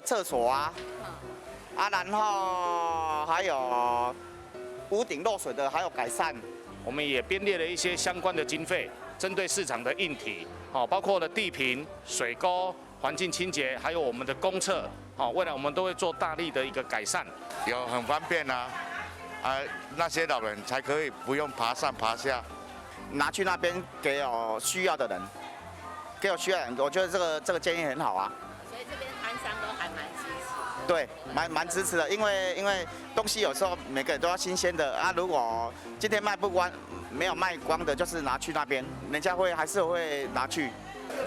廁所啊，啊，然後還有屋頂漏水的，還有改善。我們也編列了一些相關的經費，針對市場的硬體，好，包括了地坪、水溝、環境清潔，還有我們的公廁，好，未來我們都會做大力的一個改善。有很方便啊，啊，那些老人才可以不用爬上爬下，拿去那邊給有需要的人，給有需要的人，我覺得這個建議很好啊。所以這邊攤商都還蠻支持。對，蠻支持的，因為東西有時候每個人都要新鮮的啊。如果今天賣不光，沒有賣光的，就是拿去那邊，人家會還是會拿去。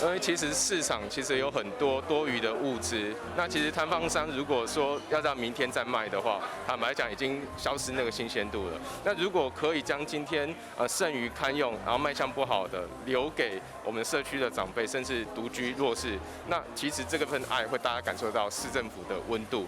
因為其實市場其實有很多多餘的物資，那其實攤販商如果說要到明天再賣的話，坦白講已經消失那個新鮮度了。那如果可以將今天剩餘堪用，然後賣相不好的留給我們社區的長輩，甚至獨居弱勢，那其實這個份愛會大家感受到市政府的溫度。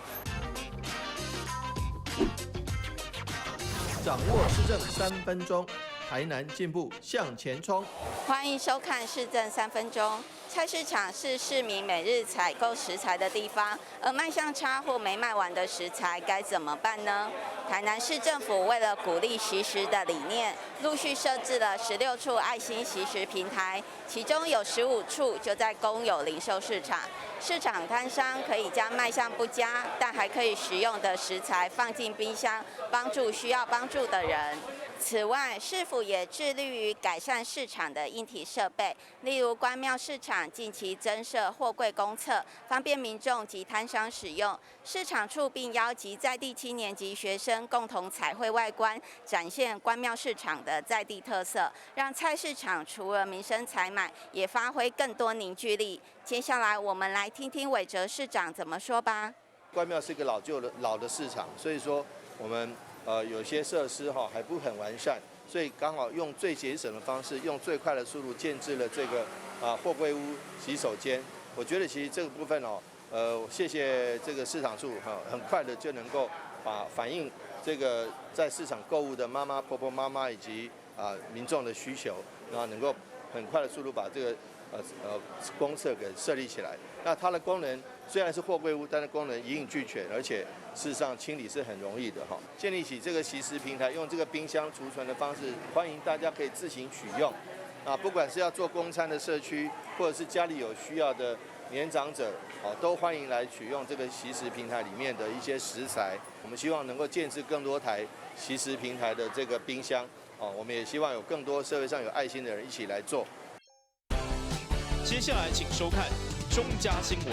掌握市政3分鐘，台南進步向前衝。歡迎收看市政三分鐘。菜市場是市民每日採購食材的地方，而賣相差或沒賣完的食材該怎麼辦呢？台南市政府為了鼓勵惜食的理念，陸續設置了16處愛心惜食平台，其中有15處就在公有零售市場。市場攤商可以將賣相不佳但還可以食用的食材放進冰箱，幫助需要幫助的人。此外，市府也致力於改善市場的硬體設備，例如關廟市場近期增設貨櫃公廁，方便民眾及攤商使用。市場處並邀集在地青年及學生共同彩繪外觀，展現關廟市場的在地特色，讓菜市場除了民生採買，也發揮更多凝聚力。接下來，我們來聽聽韋哲市長怎麼說吧。關廟是一個老舊的老的市場，所以說我們有些設施哈還不很完善，所以剛好用最節省的方式，用最快的速度建置了這個貨櫃屋洗手間。我覺得其實這個部分哦，謝謝這個市場處哈，很快的就能夠把反映這個在市場購物的媽媽、婆婆媽媽以及民眾的需求，然後能夠很快的速度把這個公廁給設立起來。那它的功能雖然是貨櫃屋，但是功能一應俱全，而且事實上清理是很容易的哈。建立起這個惜食平台，用這個冰箱儲存的方式，歡迎大家可以自行取用。啊，不管是要做公餐的社區，或者是家裡有需要的年長者，哦，都歡迎來取用這個惜食平台裡面的一些食材。我們希望能夠建置更多台惜食平台的這個冰箱，哦，我們也希望有更多社會上有愛心的人一起來做。接下來請收看中嘉新聞。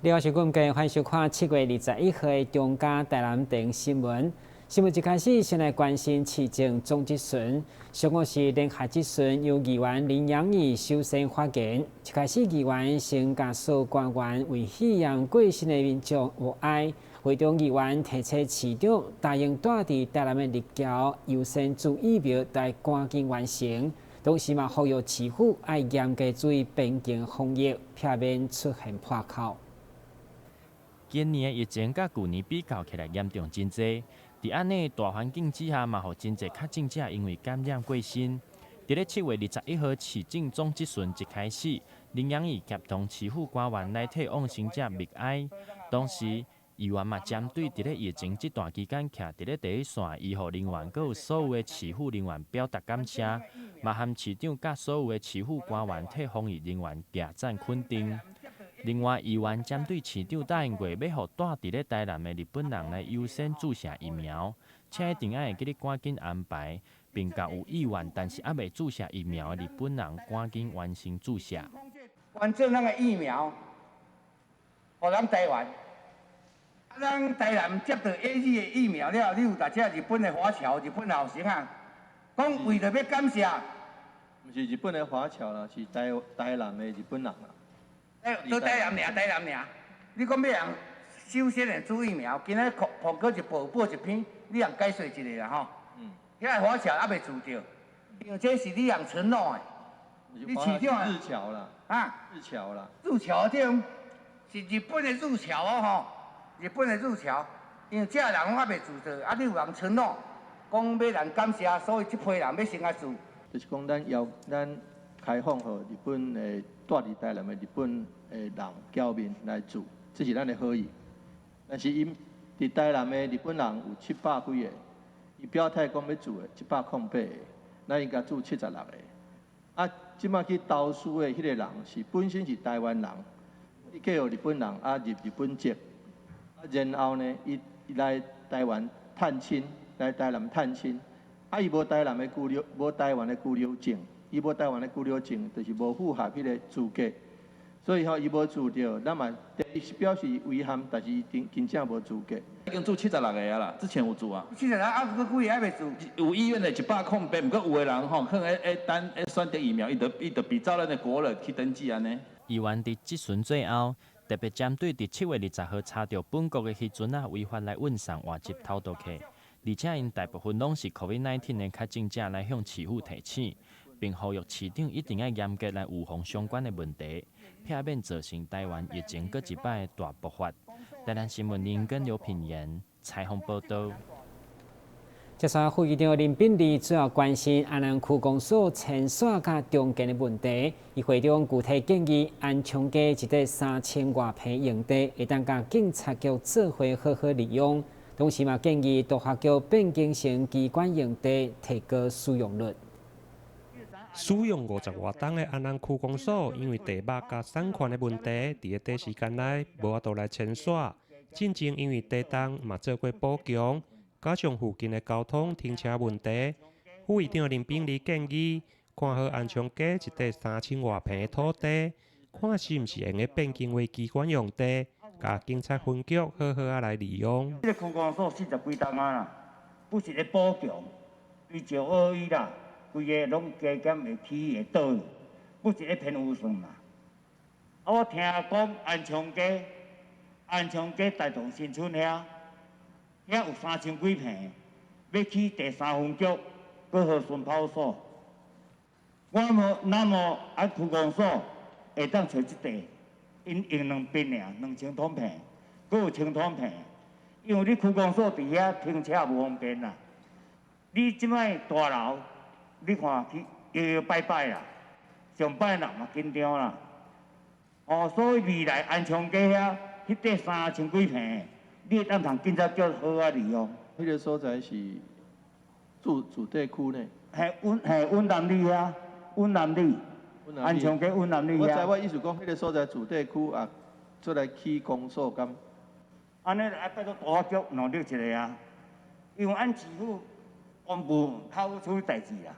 你好，我是郭建，歡迎收看7月21號的中嘉台南電新聞。新聞一開始，先來關心市政總質詢。上午是聯合質詢，由議員林養義首先發言。一開始，議員先共所有官員為肺炎過身的民眾默哀。會中議員提出市長答應蹛佇台南的立橋優先注疫苗來趕緊完成，同時嘛呼籲市府愛嚴格注意邊境防疫，避免出現破口。今年的疫情佮舊年比較起來嚴重真濟。佇按呢大環境之下，嘛予真濟確診者因為感染過身。佇咧7月21號市政總質詢一開始，林養義協同市府官員來替往生者默哀。當時，議員嘛針對佇咧疫情這段期間徛佇咧第一線醫護人員，閣有所有的市府人員表達感謝，嘛函市長佮所有的市府官員替防疫人員舉讚肯定。另外，議員針對市長答應過欲予蹛佇咧台南的日本人來優先注射疫苗，請一定愛會記得趕緊安排，並共有意願但是猶未注射疫苗的日本人趕緊完成注射。捐贈咱的疫苗，予咱台灣。咱台南接到 AZ 的疫苗了，你有逐只日本的華僑、日本後生仔，講為著欲感謝，毋是日本的華僑啦，是台南的日本人啦。欸，都台南爾，台南爾。你講欲人首先來注疫苗，今仔報報告一報報一篇，你通解說一下啦吼。遐个華僑猶未注著，因為這是你人承諾的。你市長日僑啦，啊，日僑啦，日僑這種是日本的日僑哦吼，日本的日僑，因為這人攏猶未住著，啊，你有人承諾講欲人感謝，所以這批人欲先來住。就是講咱要咱開放予日本的住佇台南的日本的人僑民來住，這是咱的好意。但是𪜶佇台南的日本人有七百幾个，伊表態講欲住的108個，咱應該住76個。啊，這擺去投訴的彼個人是本身是台灣人，伊嫁予日本人啊入日本籍，啊然後呢，伊來台灣探親，來台南探親，啊伊無台南的居留，無台灣的居留證，伊無台灣的居留證，就是無符合彼個資格，所以吼伊無住著，咱嘛第一是表示遺憾，但是伊真真正無資格。已經住76個啊啦，之前有住啊。 76啊，閣幾個猶未住？有意願的108，毋過有的人吼，可能會等會選擇疫苗，伊就比照咱的國人去登記按呢。議員佇質詢最後，特別針對佇7月20號查著本國的漁船仔違法來運送外籍偷渡客，而且𪜶大部分攏是 COVID-19 的確診者來向市府提醒，並呼籲市長一定愛嚴格來預防相關的問題，避免造成台灣疫情閣一擺大爆發。台南新聞林根劉品言採訪報導。接下副議長林秉儷主要關心安南區公所遷徙佮重建的問題。伊會中具體建議，安昌街一塊三千外坪用地，會當共警察局做伙好好利用。同時嘛建議都發局變更成機關用地，提高使用率。使用50外冬的安南區公所，因為地目佮產權的問題，佇咧短時間內無法度來遷徙。進前因為地動嘛做過補強，加上附近的交通停車問題，副議長林秉儷建議，看好安昌街一塊三千外坪的土地，看是毋是會用得變更為機關用地，共警察分局好好仔來利用。這個區公所40幾冬啊啦，不是咧補強，伊石奧伊啦。規个攏加減會起會倒，不是咧編預算嘛。啊，我聽講安昌街、安昌街大同新村遐，遐有三千幾坪，欲起第三分局，閣和巡跑所。我無那麼按區公所會當揣這塊，𪜶用兩邊爾，2000通坪，閣有千通坪，因為你區公所佇遐停車無方便啦。你這擺大樓。你看去搖搖擺擺啦，上擺人嘛緊張啦。哦，所以未來安昌街遐，彼塊三千幾坪，你會當通警察局好仔利用。彼個所在是住宅區呢？係穩係穩南里遐，穩南里，安昌街穩南里遐。我知，我意思講，彼個所在住宅區啊，出來起公所敢？按呢愛拜託都發局努力一下啊，因為按市府公務較好處理代誌啦。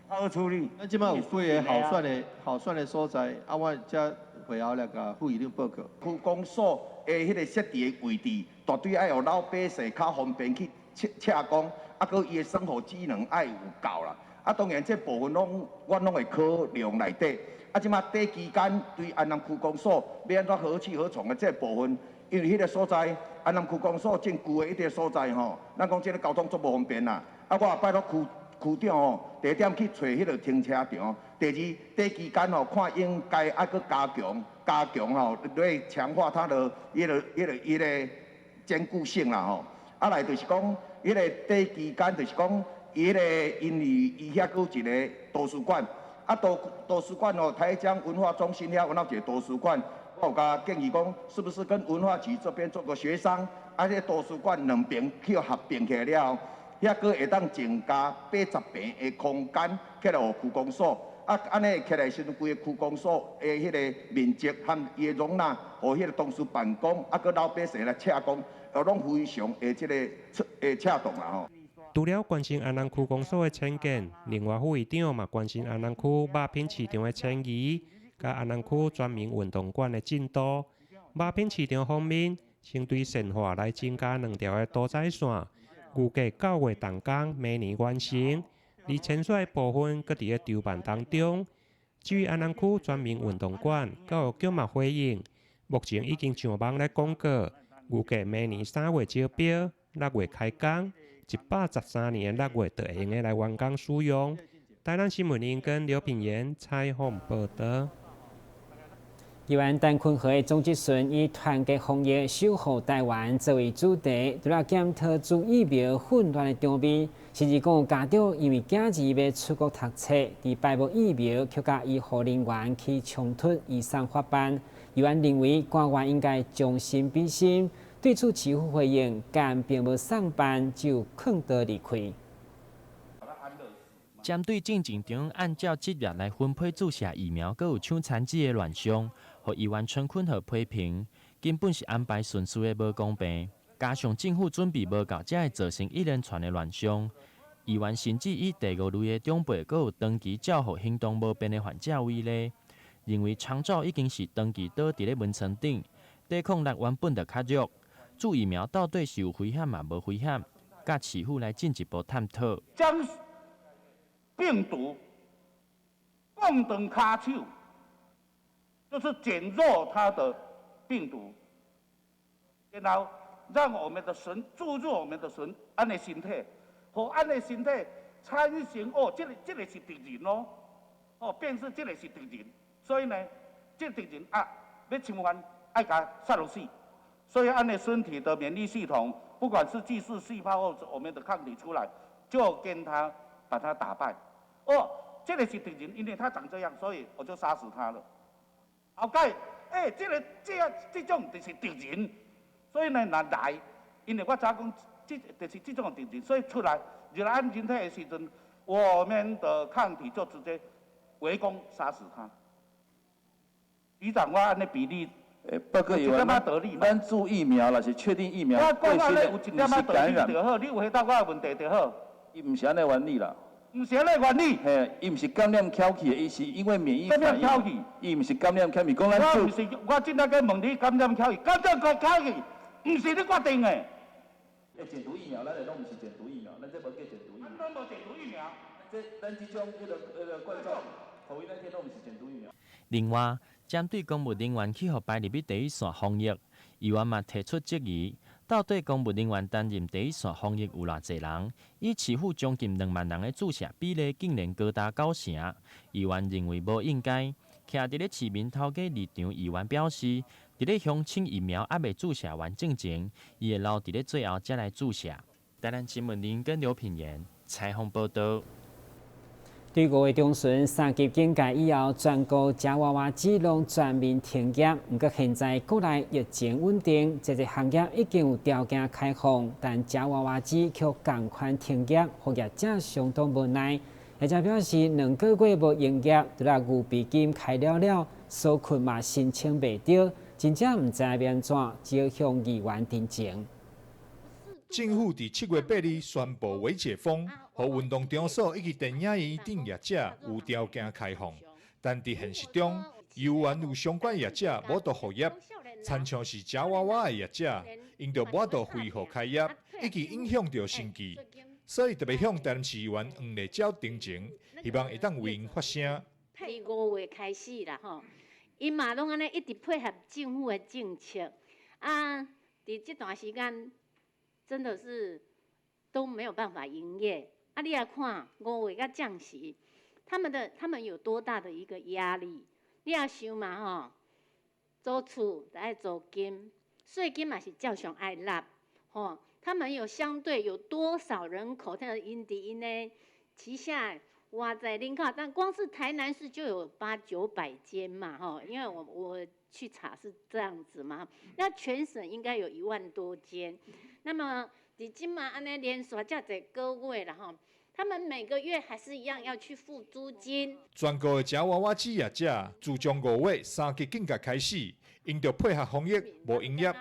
較好處理。咱這擺有幾个好選的所在，啊，我才會後來共副議長報告。區公所的彼个設置的位置，絕對愛予老百姓較方便去測測講，啊，閣伊的生活機能愛有夠啦。啊，當然這部分攏阮攏會考量內底。啊，這擺短期間對安南區公所欲按怎何去何從的這部分，因為彼個所在安南區公所正舊的彼個所在吼，咱講這个交通足無方便啦。啊，我也拜託區區長吼，第一點去揣彼個停車場，第二短期間吼看應該愛閣加強加強吼，來強化它的彼個堅固性啦吼。啊來就是講，彼個短期間就是講，伊彼個因為伊遐閣有一个圖書館，啊圖書館吼，台江文化中心遐有一个圖書館，我有共建議講，是不是跟文化局這邊做個協商，啊，這圖書館兩邊去合併起來了後，遐閣會當增加80坪的空間，起來予區公所。啊，按呢起來時陣，規个區公所的彼个面積和伊的容納，予彼個同事辦公，啊，閣老百姓來車工，攏非常的這個會恰當啦吼。除了關心安南區公所的遷建，另外副議長嘛關心安南區肉品市場的遷移，佮安南區全民運動館的進度。肉品市場方面，先對善化來增加兩條的屠宰線，預計9月動工，明年完成。而遷徙的部分，閣佇咧籌辦當中。至於安南區全民運動館，教育局嘛回應，目前已經上網來廣告，預計明年3月招標，6月開工，113年的6月就會用得來完工使用。台南新聞林跟劉品言採訪報道。議員陳坤和的總質詢以團結防疫、守護台灣作為主題，除了檢討注疫苗混亂的場面，甚至講家長因為囝兒欲出國讀冊，佇排無疫苗，卻佮醫護人員起衝突，醫送法辦。議員認為官員應該將心比心，對此市府回應，敢並無送辦，就囥倒離開。針對進前中按照職業來分配注射疫苗，閣有搶餐紙的亂象，予議員陳坤和批評，根本是安排順序的無公平，加上政府準備無夠，才會造成一連串的亂象。議員甚至以第五類的長輩，閣有長期照護行動無便的患者為例，認為長照已經是長期倒佇咧眠床頂，抵抗力原本就較弱，注疫苗到底是有危險嘛無危險？佮市府來進一步探討。將病毒降斷跤手，就是減弱它的病毒，然後讓我們的身注入我們的身，按呢身體，予按呢身體產生哦，這個是敵人咯，哦，變成這個是敵人，所以呢，這個敵人啊，欲侵犯愛共殺落死，所以按呢身體的免疫系統，不管是巨噬細胞或者我們的抗體出來，就跟他把他打敗。哦，這個是敵人，因為他長這樣，所以我就殺死他了。後蓋，欸，這個這這種就是敵人，所以呢，若來，因為我早講，這就是這種敵人，所以出來入來人體的時陣，我們的抗體就直接圍攻殺死他。局長，我按呢比例，欸，報告議員，咱注疫苗若是確定疫苗，我講啊，有一點仔道理就好，你有回答我的問題就好。伊毋是按呢原理啦。毋是按呢原理。嘿，伊毋是感染蹺起的，伊是因為免疫反應。伊毋是感染蹺起，講咱我毋是，我正在問你感染蹺起，感染蹺起，毋是你決定的。欸，減毒疫苗，咱的攏毋是減毒疫苗，咱這無叫減毒疫苗。咱攏無減毒疫苗。這咱這種彼個冠狀，COVID-19攏毋是減毒疫苗。另外，針對公務人員去予排入去第一線防疫，議員嘛提出質疑。到底公務人員擔任第一線防疫有偌濟人？以市府將近2萬人的注射比例，竟然高達九成。議員認為無應該。徛佇咧市民頭家立場，議員表示，佇咧鄉親疫苗猶未注射完進前，伊會留佇咧最後才來注射。台南新聞林跟劉品言採訪報道。對5月中旬三級警戒以後，全國食娃娃機攏全面停業。毋過現在國內疫情穩定，這個行業已經有條件開放，但食娃娃機卻仝款停業，予業者相當無奈。業者表示，2個月無營業，除了預備金開了了，紓困嘛申請袂著，真正毋知欲按怎，只好向議員陳情。政府佇7月8日宣布微解封，予運動場所以及電影院等業者有條件開放，但佇現實中，猶原有相關業者無法度復業，親像是食娃娃的業者，𪜶就無法度恢復開業，以及影響著生計，所以特別向台南市議員黃麗嬌陳情，希望會當為𪜶發聲。5月開始啦，吼，𪜶嘛攏按呢一直配合政府的政策，啊，佇這段時間。真的是都沒有辦法營業。啊，你來看5月到這時，他們有多大的一個壓力？你也想嘛吼，租厝愛租金，稅金嘛是照常愛納，吼。他們有相對有多少人口？他𪜶佇𪜶的旗下哇在人口，但光是台南市就有八九百間嘛，吼。因為我去查是這樣子嘛，那全省應該有1萬多間。那麼，佇這馬按呢連續遮濟個月啦吼，他們每個月還是一樣要去付租金。全國的食娃娃機業者，自從5月三級警戒開始，𪜶就配合防疫無營業，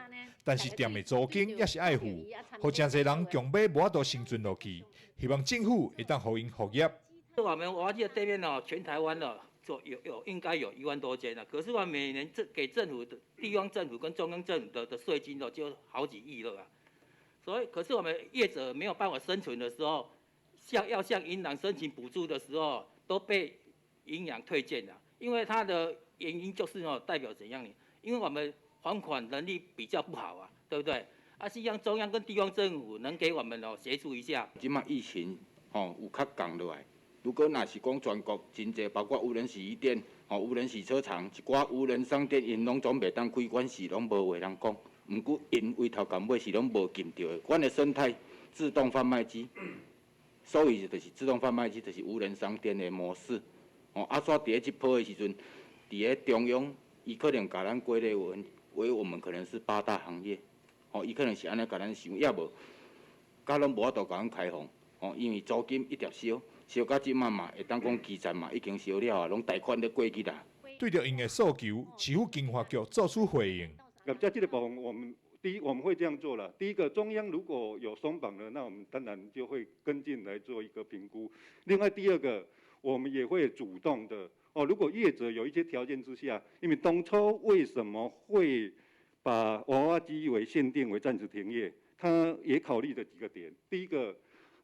但是店的租金也是愛付，予誠濟人強欲無法度生存落去。希望政府會當予𪜶復業。我們娃娃機的店面哦，全台灣哦，做有應該有1萬多間啦。可是我每年這給政府的地方政府跟中央政府的稅金哦，就好幾億了啊。所以，可是我們業者沒有辦法生存的時候，要向銀行申請補助的時候，都被銀行退件了。因為它的原因就是哦，代表怎樣呢？因為我們還款能力比較不好啊，對不對？啊，希望中央跟地方政府能給我們哦協助一下。這馬疫情吼有較降落來，如果若是講全國真濟，包括無人洗衣店、吼無人洗車場，一寡無人商店，𪜶攏總袂當開，阮是攏無話通講。毋過𪜶為頭到尾是攏無禁著的。阮的生態自動販賣機，所以就是自動販賣機，就是無人商店的模式。吼，啊，煞佇咧這波的時陣，佇咧中央，伊可能共咱歸類為我們可能是八大行業，吼，伊可能是按呢共咱想，抑無，甲攏無法度共咱開放，吼，因為租金一直燒，燒到這馬嘛，會當講基站嘛已經燒了啊，攏貸款咧過去啦。對著𪜶的訴求，市府經發局做出回應。業者這個部分，我們第一我們會這樣做啦。第一個，中央如果有鬆綁了，那我們當然就會跟進來做一個評估。另外第二個，我們也會主動的哦。如果業者有一些條件之下，因為當初為什麼會把娃娃機為限定為暫時停業，他也考慮了幾個點。第一個，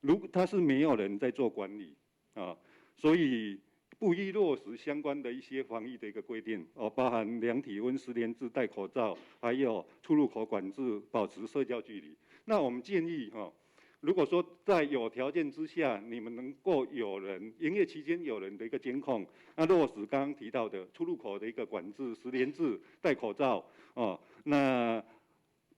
如果他是沒有人在做管理啊，所以不宜落實相關的一些防疫的一個規定哦，包含量體溫、實聯制、戴口罩，還有出入口管制、保持社交距離。那我們建議哈，如果說在有條件之下，你們能夠有人營業期間有人的一個監控，那落實剛剛提到的出入口的一個管制、實聯制、戴口罩哦，那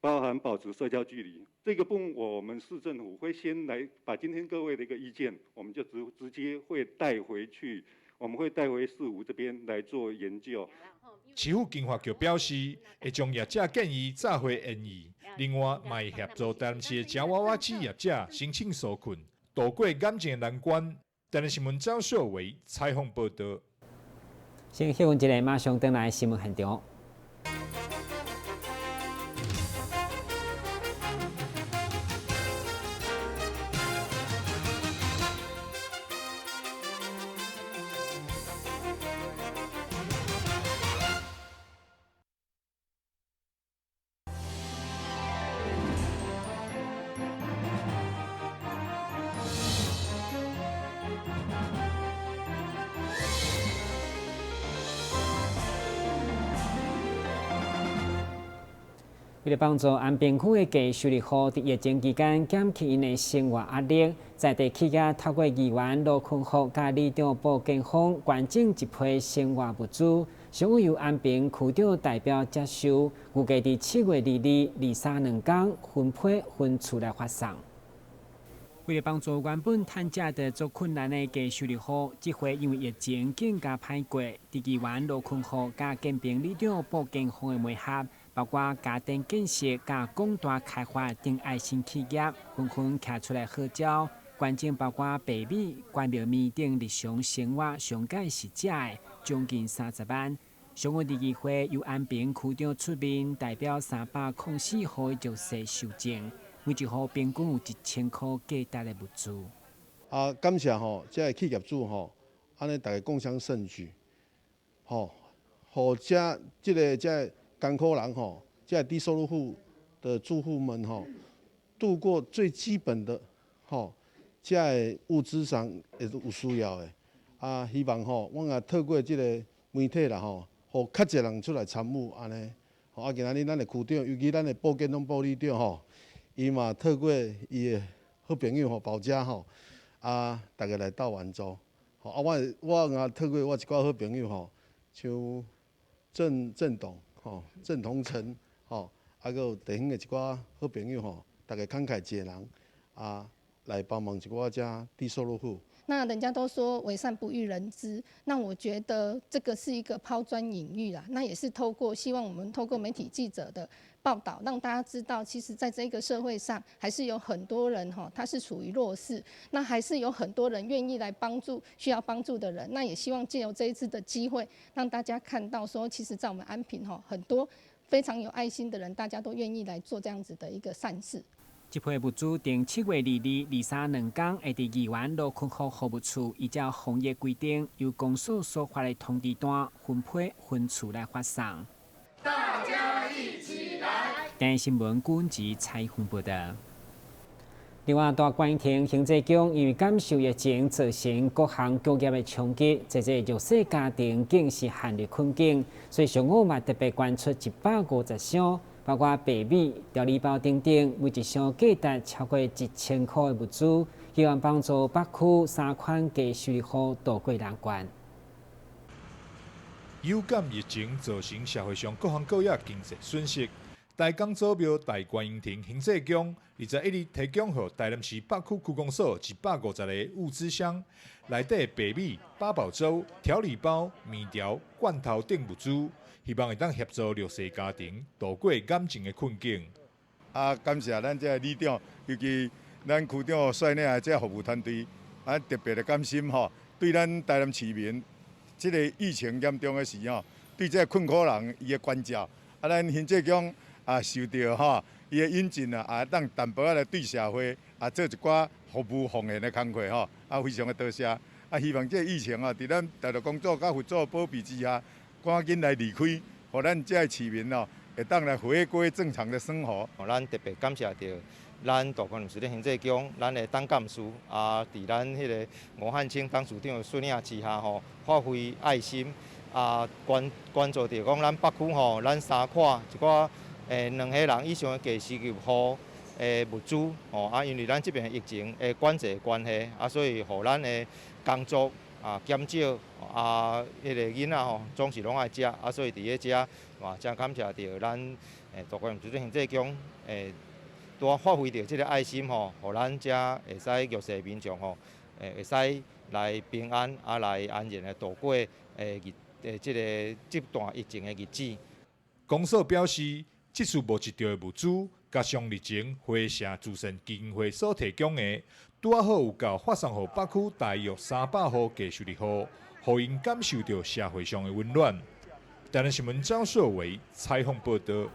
包含保持社交距離，這個部分我們市政府會先來把今天各位的一個意見，我們就直接會帶回去，我們會帶回市府這邊來做研究。市府經發局表示，會將業者建議炸回研議，另外嘛會協助台南市的夾娃娃機業者申請紓困，渡過眼前的難關。台南新聞張秀偉採訪報導。先休困一下，馬上轉來新聞現場。為了幫助安平區的低收入戶佇疫情期間減輕𪜶的生活壓力，在地企業透過議員羅坤福佮里長布建峰捐贈一批生活物資，上午由安平區長代表接收，預計佇7月22、23兩工分批分次來發送。為了幫助原本趁食就足困難的低收入戶，這回因為疫情更加歹過。佇議員羅坤福佮建平里長布建峰的媒合，包括嘉電建設、佮廣大開發等愛心企業，紛紛站出來號召，捐贈包括白米、乾謐麵等日常生活上蓋實食的，將近30萬。上午佇議會由安平區長出面代表304戶的弱勢受贈，每一戶平均有1000箍價值的物資。啊，感謝吼，這个企業主吼，按呢大家共襄盛舉，吼，予遮這个這个艱苦人吼，這個低收入戶的住戶們吼，度過最基本的吼，這个物資上會有需要的。啊，希望吼，阮也透過這个媒體啦吼，予較濟人出來參與按呢。吼，啊，今仔日咱的區長，尤其咱的布建峰布里長吼，伊嘛透過伊的好朋友吼，保家吼，啊，大家來鬥援助。吼，啊，我我也透過我一寡好朋友吼，像鄭鄭董吼，鄭同成吼，啊，閣有地方的一寡好朋友吼，大家慷慨解囊，啊，來幫忙一寡遮低收入戶。那人家都說為善不欲人知，那我覺得這個是一個拋磚引玉啦。那也是透過希望我們透過媒體記者的報道，讓大家知道，其實在這個社會上，還是有很多人哈，他是處於弱勢，那還是有很多人願意來幫助需要幫助的人。那也希望借由這一次的機會，讓大家看到說，其實，在我們安平哈，很多非常有愛心的人，大家都願意來做這樣子的一個善事。這批物資定7月22、23兩工會佇議員羅坤福服務處依照防疫規定，由公所所發的通知單分批分次來發送。大家一起來。電視新聞阮子採訪報道。另外，大觀亭行濟宮因為感受疫情造成各行各業的衝擊，濟濟弱勢家庭更是陷入困境，所以上午嘛特別捐出150箱。包括白米、調理包等等，每一箱價值超過1000箍的物資，希望幫助北區三款低收入戶渡過難關。有感疫情造成社會上各行各業經濟損失，大港祖廟大觀音亭行濟宮21日提供予台南市北區區公所150個物資箱，內底白米、八寶粥、調理包、麵條、罐頭等物資，希望會當協助弱勢家庭渡過眼前的困境。啊，感謝咱這个里長，尤其咱區長率領的這个服務團隊，啊，特別的感心吼，對咱台南市民。這個疫情嚴重的時候，對這個困苦人伊的關照，啊，咱行濟宮啊受著吼伊的引進啊，啊，當淡薄仔來對社會啊做一寡服務奉獻的工課吼，啊，非常的多謝，啊，希望這個疫情啊，佇咱大陸工作佮佛祖保庇之下，趕緊來離開，予咱這個市民哦，會當來回歸正常的生活。咱特別感謝著咱大觀音寺的行濟宮，咱的董監事啊，佇咱彼个吳漢清董事長的率領之下吼，發揮愛心啊，關注著講咱北區吼，咱三款一寡兩歲人以上的低收入戶的物資吼，啊，因為咱這邊疫情的管制的關係啊，所以予咱的工作啊減少啊，彼個囡仔吼總是攏愛食啊，所以佇咧遮嘛真感謝著咱大觀音寺行濟宮拄仔發揮著這个愛心吼，予咱遮會使弱勢民眾吼，會使來平安啊，來安然的度過日這个這段疫情的日子。公所表示，這次募集著的物資，加上日前花城慈善基金會所提供的，拄仔好有夠發送予北區大約300戶低收入戶，予𪜶感受著社會上的溫暖。台南新聞張碩偉採訪報導。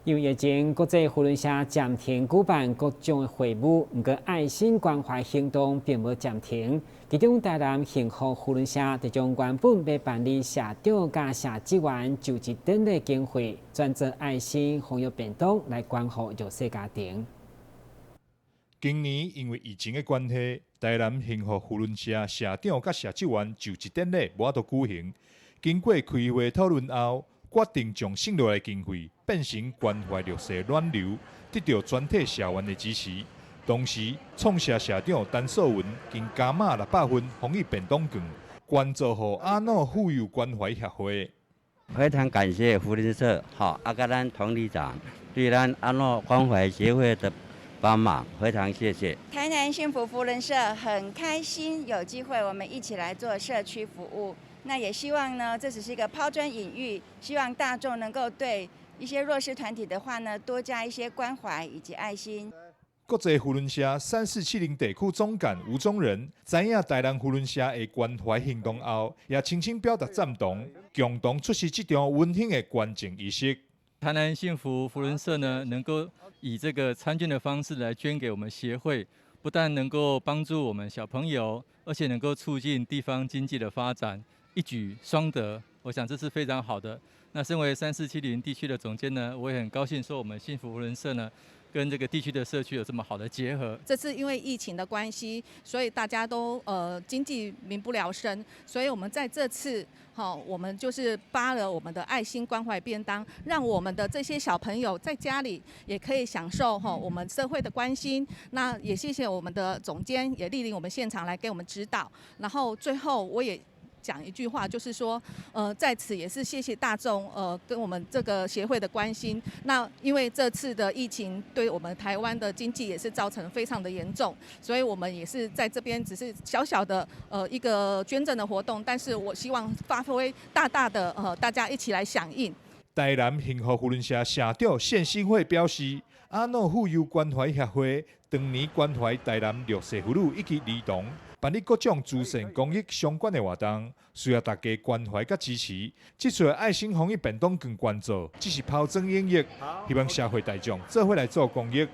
因為疫情，國際扶輪社暫停舉辦各種的會務，毋過愛心關懷行動並無暫停。其中，台南幸福扶輪社就將原本欲辦理社長佮社職員就職典禮經費，轉做愛心防疫便當來關懷弱勢家庭。今年因為疫情的關係，台南幸福扶輪社社長佮社職員就職典禮無法度舉行。經過開會討論後，決定將省落來經費變成關懷弱勢暖流，得到全體社員的支持。同時，創社社長陳素雲共加碼600份防疫便當券，捐助予阿諾婦幼關懷協會。非常感謝扶輪社，好阿佮咱童里長對咱阿諾關懷協會的幫忙，非常謝謝。台南幸福扶輪社很開心有機會，我們一起來做社區服務。那也希望呢，這只是一個拋磚引玉，希望大眾能夠對一些弱勢團體的話呢，多加一些關懷以及愛心。國際扶輪社3470地區總幹吳宗仁知影台南扶輪社的關懷行動後，也深深表達贊同，共同出席這場溫馨的捐贈儀式。台南幸福扶輪社呢，能夠以這個餐券的方式來捐給我們協會，不但能夠幫助我們小朋友，而且能夠促進地方經濟的發展。一舉雙得，我想這是非常好的。那身為3470地區的總監呢，我也很高興說我們幸福扶輪社呢，跟這個地區的社區有這麼好的結合。這次因為疫情的關係，所以大家都經濟民不聊生，所以我們在這次，我們就是發了我們的愛心關懷便當，讓我們的這些小朋友在家裡也可以享受我們社會的關心。那也謝謝我們的總監也蒞臨我們現場來給我們指導。然後最後我也講一句話，就是說，在此也是謝謝大眾，跟我們這個協會的關心。那因為這次的疫情對我們台灣的經濟也是造成非常的嚴重，所以我們也是在這邊只是小小的一個捐贈的活動，但是我希望發揮大大的大家一起來響應。台南幸福扶輪社社長謝新會表示，阿諾婦幼關懷協會當年關懷台南弱勢婦女以及兒童，辦理各種慈善公益相關的活動，需要大家關懷佮支持。這次的愛心防疫便當券捐助，只是拋磚引玉，希望社會大眾做伙來做公益。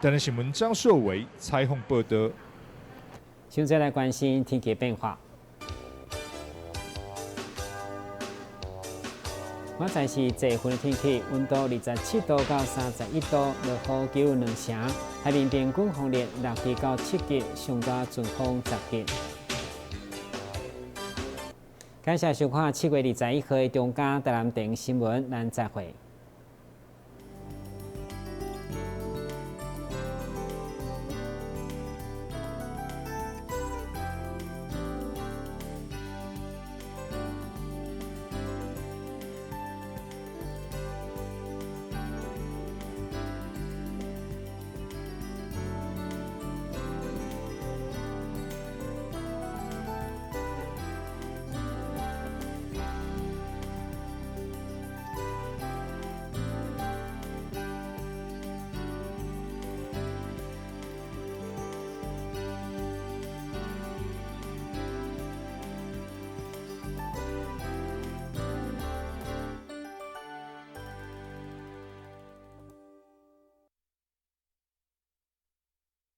台南新聞張碩偉採訪報導。現在來關心天氣變化。我在是這份的天氣，溫度27度到31度，落雨幾率2成。海面平均風力6級到7級，上大陣風10級。感謝收看7月21號的中嘉台南電新聞，咱再會。